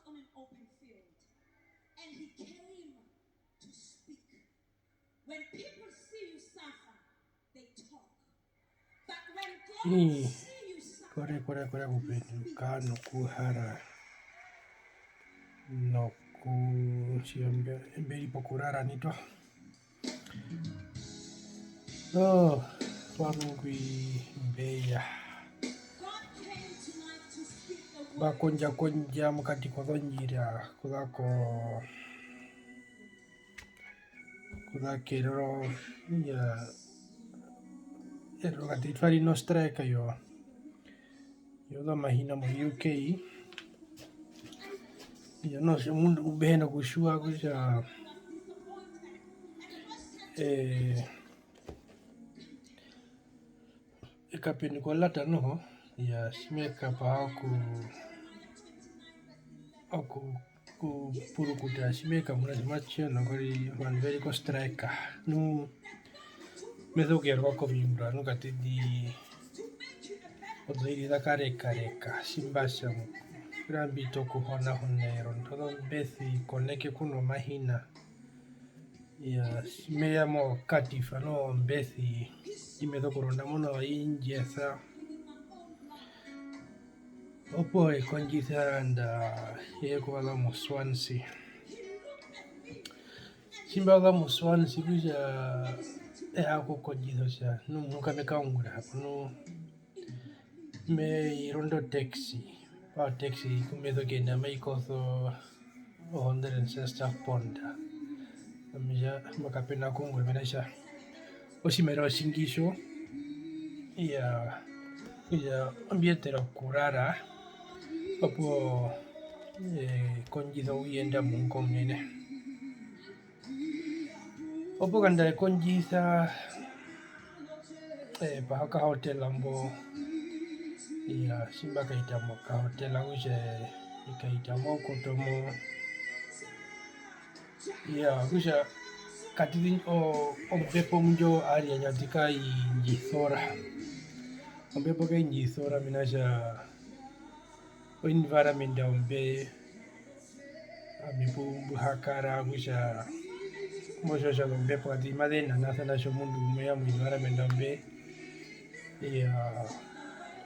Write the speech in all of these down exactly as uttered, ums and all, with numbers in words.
on an open field, and he came to speak. When people see you suffer, they talk. But when God Ii, see you suffer, kore, kore, kore, he kupenduka speaks. Nokuhara, noku-, tji mbe-, mbe ri pokurara nai toho. Oh, kwami ngwi mbe ya. God came tonight to speak the word. Mba kondja, kondja mokati kozondjira, okuza ko-, okuza kerero, iya, erero katiti twa ri no strike yo, yozomahina mo U K. Iyo noho tjomundu ngu mbi hi na kutjiwa kutja, eh, e kapenduka olata noho, iya, tji me kapaha oku-, oku-, okupurukuta, tji me kamuna tji matji ya nangwari ovandu ve ri ko strike. Nu, me sokuyaruka koviungura, nu katiti ozoiri za karekareka, tji mba tja, mbi ri mbi tokuhonahona erondo zombesi, koneke ku nomahina. Iya, tji me ya mokatifa noho ombesi, tji me sokuronda mo noho i ndji esa. Opuwo e kondjisa nda ye kuvaza mo Swansea. Tji mba vaza mo Swansea kutja e ha kukondjisa kutja nu muhuka me kaungura hapo nu me rondo taxi, poo taxi ku me sokuyenda mai kosa o hundred and sixty pond. Ami e tja mba kape na kuungura mena rokutja otjimariva otjingi tjo, iya, okutja ombi yetera okurara, opuwo e kondjisa ouyenda muhuka omunene. Opuwo nganda e kondjisa, e paha okahotela mbo, iya, tji mba kahita mokahotela okutja e kahita moukoto mo, iya, okutja katiti o-, ombepo ndjo ari ya nyatika i ndji sora, ombepo kai ndji sora mena rokutja o environment yombe, ami pu-, mbu ha kara kutja mo tjiwa kutja ozombepo katiti maze nanasana tjomundu umwe ya mo environment yombe, iyaa,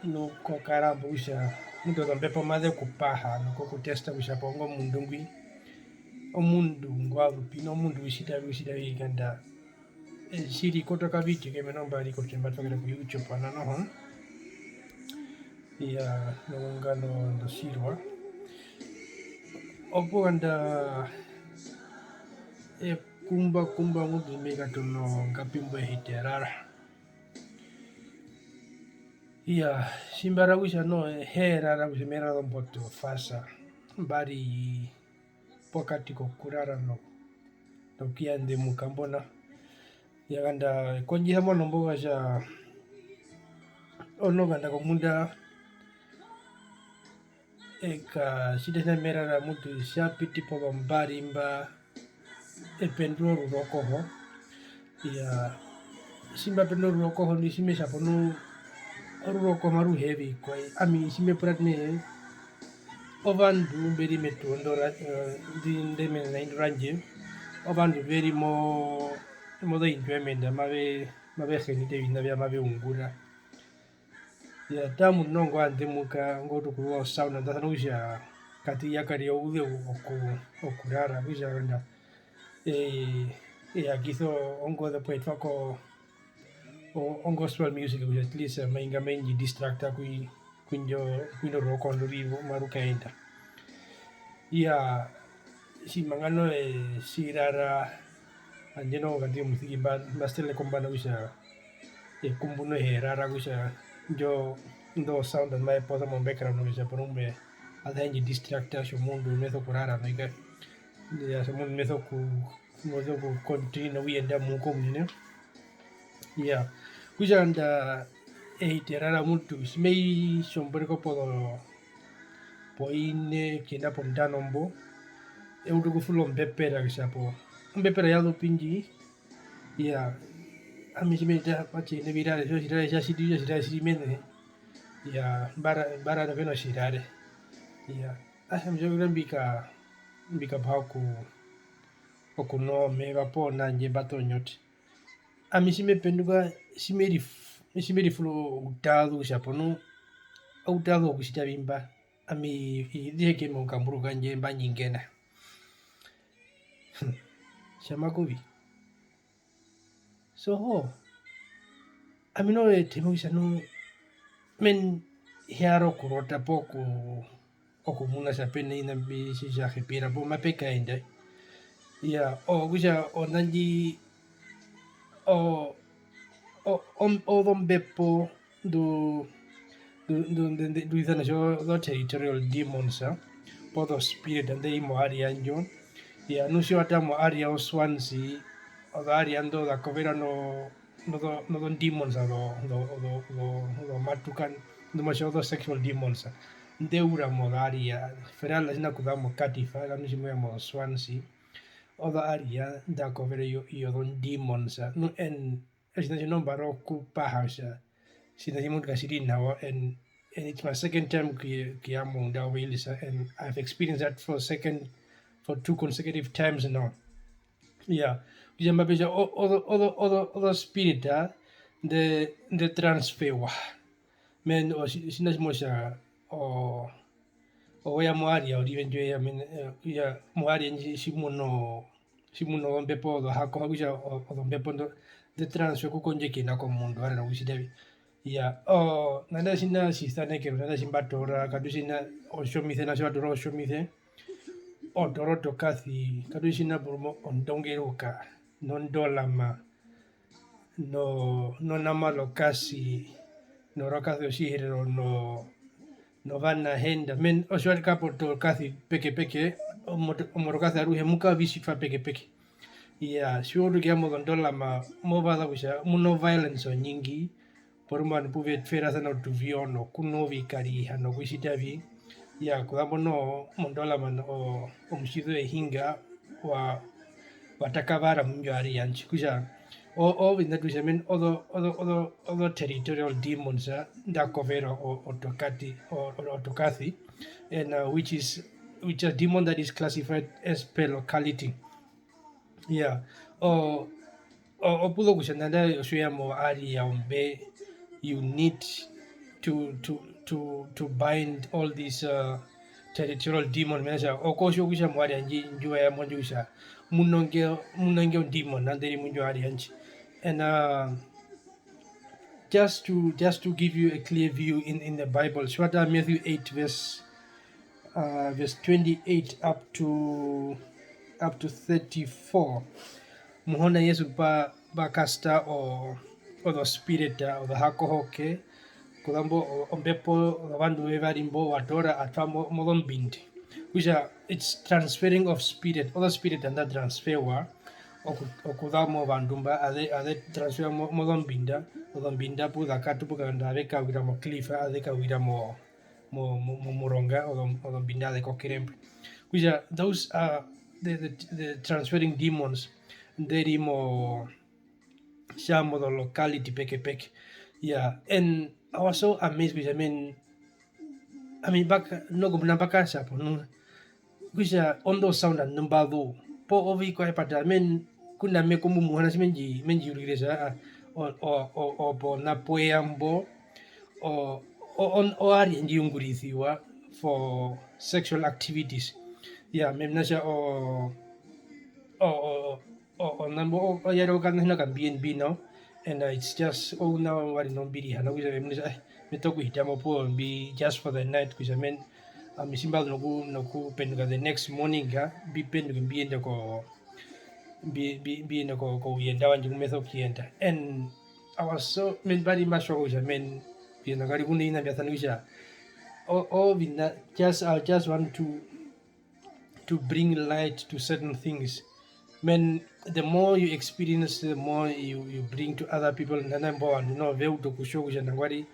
nu ko kara mbo kutja mutu ozombepo maze ku paha nokokutesta kutja hapo ingo omundu ngwi, omundu ngwa zu pi, nu omundu u tjita vi, u tjita vi, nganda. Eh, tjiri kotoka video ke mena mba ri kotemba twa kere ku YouTube nao noho. Iyaa, nongano ndosirwa. Opuwo nganda e kumba, kumba mutu me katono ngapi mbo e hiti e rara. Iyaa, tji mba rara kutja noho e hee rara kutja me rara omboto fasa, mba ri pokati kokurara no-, nokuyandemuka mbo nao. Iya, nganda e kondjisa mbo noho mbo katja, ono nganda kombunda e katjita tjina me rara mutu tja piti pozombari mba, e pendura orurokoho. Iyaa, tji mba pendura orurokoho ndwi tji me tja po nu orurokoho maru hevi, ami tji me puratene ovandu mbe ri metuwo ndo ra-, eh, ndi, nde mena na indu randje, ovandu ve ri mo, mozo enjoyment amave, mave henite oviṋa vyawo mave ungura. Iyaa, taa omundu noho ngwa yandemuka, ngo utu okuzuva o sound, nda sana kutja kati ya karira ouzeu oku-, okurara, okutja nganda, eh, e yakisa ongoze poo e twa ko o-, o gospel music, kutja at least mai nga mai ndji distracta kui-, kwindjo, kwindo rurokoho ndu ri maru kaenda. Iyaa, tjimanga noho e tji rara, handje noho katiti omuziki mba, mba stele kombanda kutja e kumbu noho e rara kutja indjo, indo sound mave posa mo background kutja porumwe aze ndji distracta tjomundu me sokurara noho, iyaa, tjomundu me soku-, me sokucontinua okuyenda muhuka omunene. Iyaa, okutja nganda e hiti e rara mutu, tji mai tjomboreka pozo-, poine okuyenda pondano mbo, e utu okufula ombepera kutja hapo, ombepera ya zu pi ndji? Iyaa, ami tji me hiti pa tjihine virare, tjo tjirare tja tjiti, tjo tjirare tji ri mene, iyaa, mba ra-, mba rara noho pe notjirare. Iyaa. ah, ami tjandje mbi ka-, mbi kapaha oku-, okunwa omeva poo nandje mba ṱa onyote. Ami tji me penduka, tji me rif-, tji me rifula okutaazu kutja hapo nu, okutaazu okutjita vi mba, ami hi-, hi heke mokamburu kandje mba nyingena. Hmm. Tjama kuvi. Soho, ami noho e teme kutja nu, men-, hi ya ri okurota poo ku-, okumuna kutja pe na oviṋa mbi tji tja hepera poo mape kaenda. Iyaa, okutja ona ndji, o-, o-, om-, ozombepo ndu-, ndu-, ndu-, ndu-, ndu-, ndu isana kutja ozo territorial demons, poo ozo spirit nḓe ri mo area ndjo. Iyaa, nu tji wa tara mo area yo Swansea, ozo area nḓo za kovera no-, nozo, nozo demons ozo, ozo, ozo, ozo, ozomatuka, nḓu mo tja ozo sexual demons, nḓe ura mozo area, verala tji na kuza mo Cardiff, kanu tji mo ya mo Swansea, ozo area nḓa kovera iyo, iyo ozo demons, nu en-, otjiṋa tji nombara okupaha kutja, otjiṋa tjimwe katji ri nawa, and, and it's my second time okuya, okuya mounda wa Wales, and I've experienced that for second, for two consecutive times now. Iyaa, kutja mba pe tja o-, ozo, ozo, ozo, ozo spirit, ah, nḓe, nḓe transferwa. Men, otji-, otjiṋa tjimwe otja, o-, oweya mo area yorive ndjo weya, men, eh, iya, mo area ndji tji mu no, tji mu no ozombepo ozohako, okutja o-, ozombepo ndo, nḓe transfer okukondjekena komundu warwe nokutjita vi. Iyaa, oo, nanda tjiṋa tjisanekero, nanda tji mba toora, katu tjiṋa otjomise, na tji wa toora otjomise, o toora otokasi, katu tjiṋa porumwe ondongeruka, nondolama, no-, nonama lokasi, norokasi yOtjiherero, no-, novanahenda. Men, otji wa rika potokasi pekepeke, omo-, omorokasi aruhe mu kara ovitjitwa pekepeke. Iyaa, tji wa utu okuya mozondolama, mo vaza kutja mu no violence onyingi, porumwe ovandu pu ve twerasana otuviyo nokunwa ovikariha nokutjita vi. Iyaa, kuzambo noho mondolama o-, omutjize wehinga wa, wa takavara mu indjo area ndji. Kutja o-, oviṋa tu tja, men, ozo, ozo, ozo, ozo territorial demons, ah, nḓa kovera o-, otokati, o-, o-, otokasi, and, uh, which is, which a demon that is classified as per locality. Iyaa, o-, o-, opu zo kutja nanda otji we ya mo area yombe, you need to, to, to, to bind all these, uh, territorial demon, mena rokutja oko tjiwa kutja mo area ndji, ndji we ya mo ndji kutja mu nonge, mu nonge o demon nandi ri mu indjo area ndji. And, uh, just to, just to give you a clear view in, in the Bible, tji wa tara Matthew eight verse, uh, verse twenty-eight up to, up to thirty-four, Muhona Jesu pa, pa casta o, ozo spirit, ozo hakohoke, kuzambo o-, ombepo zovandu vevari mbo wa toora a twa mo-, mozombinde. Kutja it's transferring of spirit, ozo spirit nḓa transferwa oku-, okuza movandu mba, aze-, aze transferwa mo-, mozombinda, ozombinda pu za katupuka nda ave kawira mo cliff, aze kawira mo-, mo-, mo-, momuronga, ozo-, ozombinda aze kokere mbo. Kutja those are the, the, the transferring demons nḓe ri mo-, tja mozo locality pekepeke. Yeah, and I was so amazed kutja, men, ami mbaka-, nokumuna mba katja po nu, kutja ondo sound ndu mba zuu, poo ovikwaye, but, men, ngunda me kumbu Muhona tji me ndji-, me ndji yuruire kutja, aa, o-, o-, o-, opo na po eya mbo, o-, o-, o-, o area ndji ungurisiwa for sexual activities. Yeah, mena rokutja o-, o-, o-, o-, o-, nambano o-, o-, ya ri okanatjina okambiye mbi nao, and, uh, it's just ouna wa ri nombiri, hana kutja ve munisa, eh, me tokuhita mo opuwo mbi just for the night, kutja, men, ami tji mba zu noku-, nokupenduka the next morning, ah, mbi penduke mbi yende ko-, mbi-, mbi-, mbi yende ko-, kouyenda wandje ngu me sokuyenda. And I was so, men, mba ri mba shoka kutja, men, oviṋa kavi ri ngunda oviṋa mbya sana kutja, o-, oviṋa, just, I just want to to bring light to certain things. Men, the more you experience, the more you, you bring to other people. Nana mbo ovandu noho ve utu okutjiwa kutja nangwari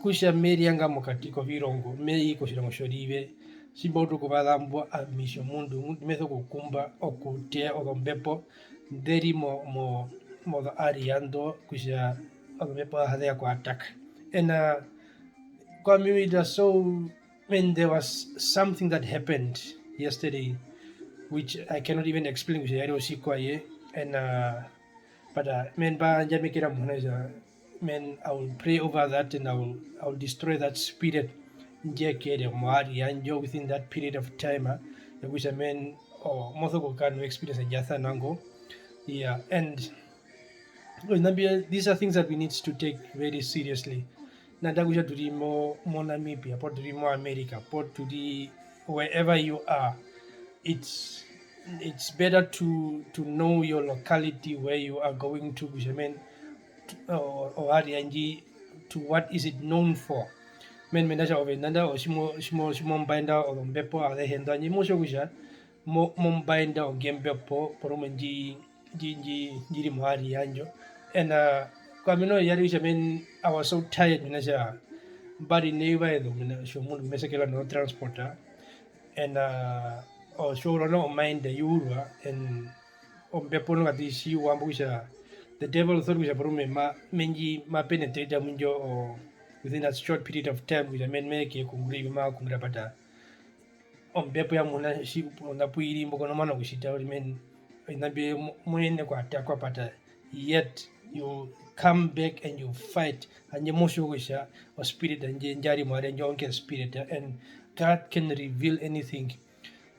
kutja me ryanga mokati kovirongo, me i kotjirongo tjorive, tji mba utu okuvaza mbo ami tjomundu ngu me sokukumba okuteya ozombepo nḓe ri mo, mo, mozo area nḓo kutja ozombepo aze ya ku attack. Ena kwami it was so I mean, there was something that happened yesterday, which I cannot even explain kutja ya ri otjikwaye, and, uh, but, uh, I mean, mba ndjamekera Muhona kutja, I mean, I will pray over that and I will, I will destroy that spirit ndje kere moari yandje within that period of time, uh, yokutja, I mean, oh, mo so kukara no experience ndja sana ngo. Yeah, and oviṋa mbi, these are things that we need to take very seriously. Nanda kutja tu ri mo, mo Namibia, poo tu ri mo America, poo tu ri wherever you are, it's, it's better to, to know your locality where you are going to, kutja, I mean, to, or, or area ndji, to what is it known for? I mean, mena kutja ove nanda tji mo, tji mo, tji mo mbaenda ozombepo azehe ndo, handje mo tjiwa kutja mo, mo mbaenda ongembepo porumwe ndji, ndji, ndji, ndji ri moari yandjo. And, uh, kwami noho ya ri kutja, I mean, I was so tired, mena kutja mba ri neyuva ezu, mena kutja omundu ngu me sekera no transporter. And, uh, otjiwaurwa noho omaende yuurwa, and ombepo noho kati tji wa mbo kutja the devil thought kutja porumwe ma, me ndji ma penetrate mu ndjo, o, within a short period of time, kutja, I mean, me ke kungura imbi ma kungura, but, uh, ombepo ya Muhona tji, ona pu i ri mbo ko na omana okutjita uriri, I mean, oviṋa mbi mo, mo yenene oku attackwa, but, uh, yet you come back and you fight, handje mo tjiwa kutja o spirit handje ndja ri moari yandje onge spirit, uh, and God can reveal anything.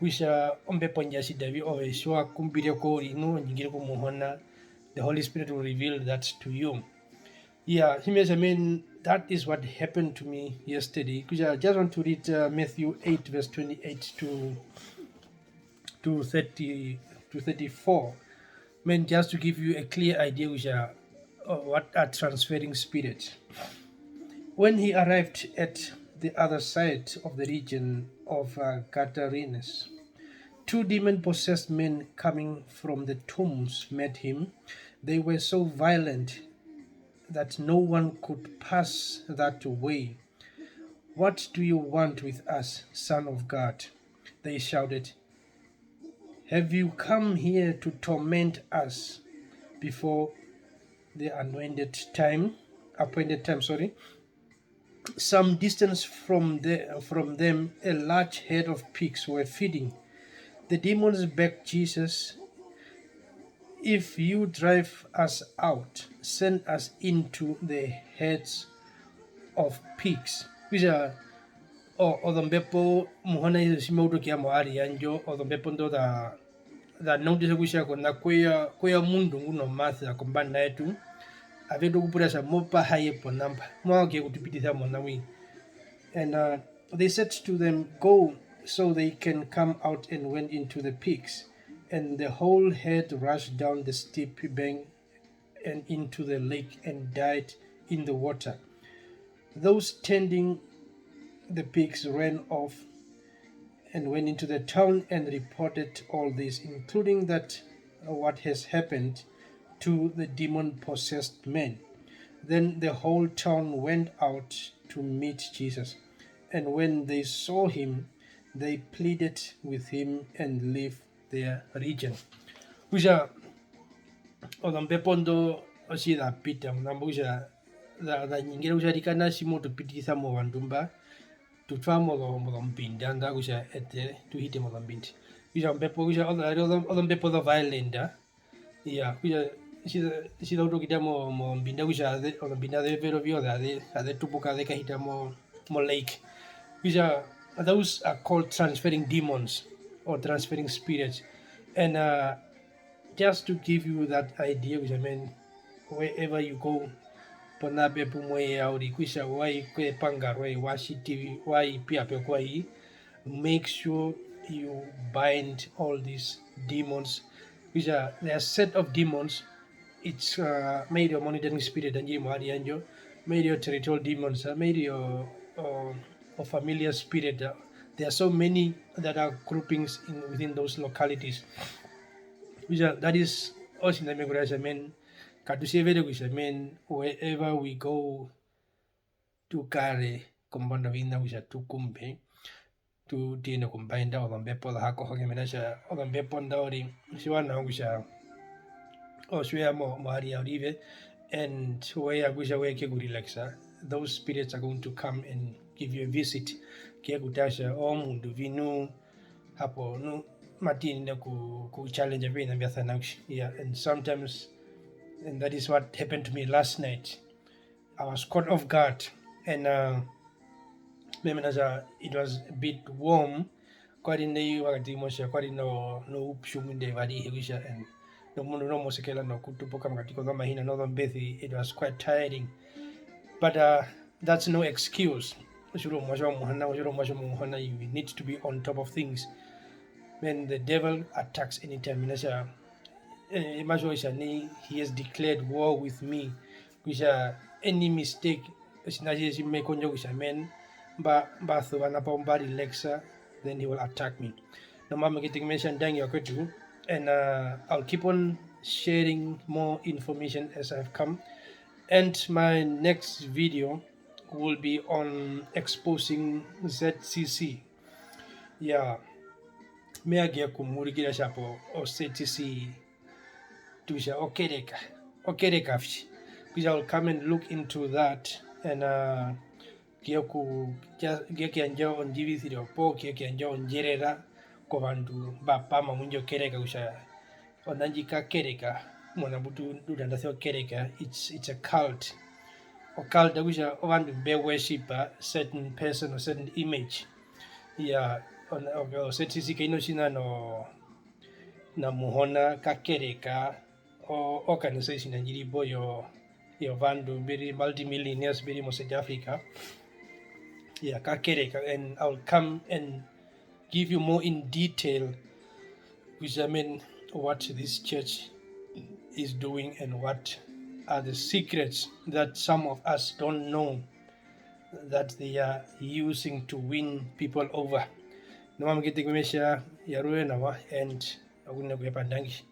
Kutja ombepo ndja tjita vi, ove tji wa kumbire ko uriri nu o ningire ku Muhona, the Holy Spirit will reveal that to you. Yeah, tji me tja, I mean, that is what happened to me yesterday. Kutja, I just want to read, uh, Matthew eight verse twenty-eight to, to thirty, to thirty-four. I mean, just to give you a clear idea kutja, uh, what a transferring spirit. When he arrived at the other side of the region of, uh, Gadarenes, two demon-possessed men coming from the tombs met him. They were so violent that no one could pass that way. "What do you want with us, Son of God?" they shouted. "Have you come here to torment us before the anointed time, appointed time, sorry?" Some distance from the, from them, a large herd of pigs were feeding. The demons begged Jesus, "If you drive us out, send us into the herds of pigs." Kutja, o-, ozombepo Muhona Jesu tji ma utu okuya moari yandjo, ozombepo ndo za, za notice kutja ko na kweya, kweya omundu ngu nomasa kombanda yetu, ave tu okupura kutja mo paha ye pona mba, mo vanga okuyekutupitisa mona wi. And, uh, they said to them, "Go, so they can come out," and went into the pigs. And the whole herd rushed down the steep bank and into the lake and died in the water. Those tending the pigs ran off and went into the town and reported all this, including that, uh, what has happened to the demon-possessed man. Then the whole town went out to meet Jesus, and when they saw him, they pleaded with him and left their region. Kutja ozombepo ndo otji za pita, muna mbo kutja za, za nyingire kutja, "Arikana tji mo tu pitisa movandu mba, tu twa mozo-, mozombinda nda kutja eṱe tu hite mozombinda." Kutja ombepo, kutja ozo-, ozo-, ozombepo zo violent, iya, kutja tji za, tji za utu okuhita mo-, mozombinda, kutja aze-, ozombinda zevero vyo aze-, aze tupuka, aze kahita mo, mo lake. Kutja those are called transferring demons or transferring spirits. And, uh, just to give you that idea, kutja, I mean, wherever you go, pona pe pu mo ya uriri, kutja wa i kepanga roye, wa tjiti, wa i pi ape kwa i, make sure you bind all these demons, which are, they are set of demons. It's, uh, maybe a monitoring spirit, handje i ri moari yandjo, maybe a territorial demons, uh, maybe a, a, a familiar spirit. Uh, there are so many that are groupings in, within those localities. Which are, that is, otjiṋa me kura kutja, I mean, katu tjevere kutja, I mean, wherever we go, tu kare kombanda yoviṋa kutja tu kumbe, tu, tu yenene okumbaenda ozombepo za ha kohoke, mena kutja ozombepo nda uri, tjiwa nawa kutja otji we ya mo, moari ya urive, and we ya kutja we ke ku relaxa, those spirits are going to come and give you a visit. Ke ku tara kutja omundu vi nu, hapo nu matu yenene ku, ku challenge pe na mbya sana kutja. Yeah, and sometimes, and that is what happened to me last night. I was caught off guard, and uh, meme na kutja it was a bit warm. Kwa ri nai wakati mo tja kwa ri no, noupyu ngunde wa ri ihe kutja, and nomundu nomosekela nokutupuka mokati kozomahina nozombesi, it was quite tiring. But uh, that's no excuse. Otjiri omuatje wa Muhona, otjiri omuatje wa Muhona, you need to be on top of things. When the devil attacks anytime, mena kutja, eh, ma tjiwa kutja nai, he has declared war with me, kutja any mistake, otjiṋa atjihe tji me kondjo kutja men, mba, mba suva na pao mba relaxa, then he will attack me. Nomambo ngetengi me tja ndangi vakwetu, and uh, I'll keep on sharing more information as I've come. And my next video will be on exposing Z C C. Yeah, me vanga okumu urikira kutja hapo o Z C C tu tja okereka, okereka fye. Kutja I'll come and look into that, and uh, ke ku-, ke kuyandja ondjivisiro poo ke kuyandja ondjerera kovandu mba pama mu indjo kereka kutja ona ndji ka kereka, mona mbu tu, tu tandasira okereka, it's, it's a cult. O cult okutja ovandu mbe worship a certain person or certain image. Iya, ona, o, o Z C C kai na otjiṋa no, na Muhona, ka kereka, o organization ndji ri po yo, yovandu mbe ri multimillionaires mbe ri mo South Africa. Iya, ka kereka, and I'll come and give you more in detail kutja men what this church is doing and what are the secrets that some of us don't know that they are using to win people over. Nomambo ngetengi me tja yarwe nawa and okunene okuhepa ndangi.